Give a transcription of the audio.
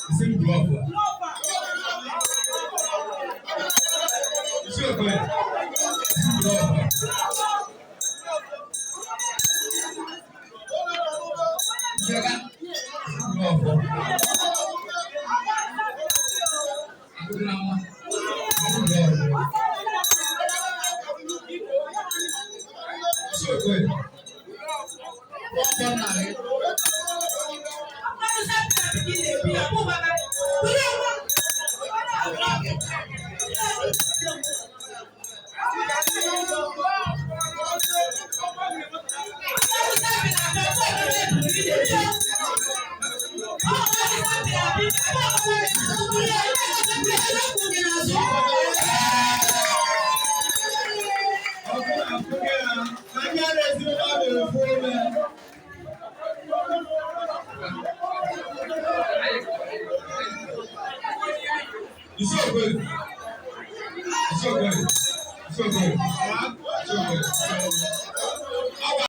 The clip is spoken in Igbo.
Isi m glọvụ a. Isi okwe. Isi m glọvụ a. Njega. Isi m glọvụ a. Akụkụ na nwa. Isi m glọvụ a. Isi okwe. Kwọkwọ nna gị. Ọkụ na-afụ gị na anya na-ezinụlọ na-efu ome. Isi okwe. Isi okwe. Isi okwe. Isi okwe.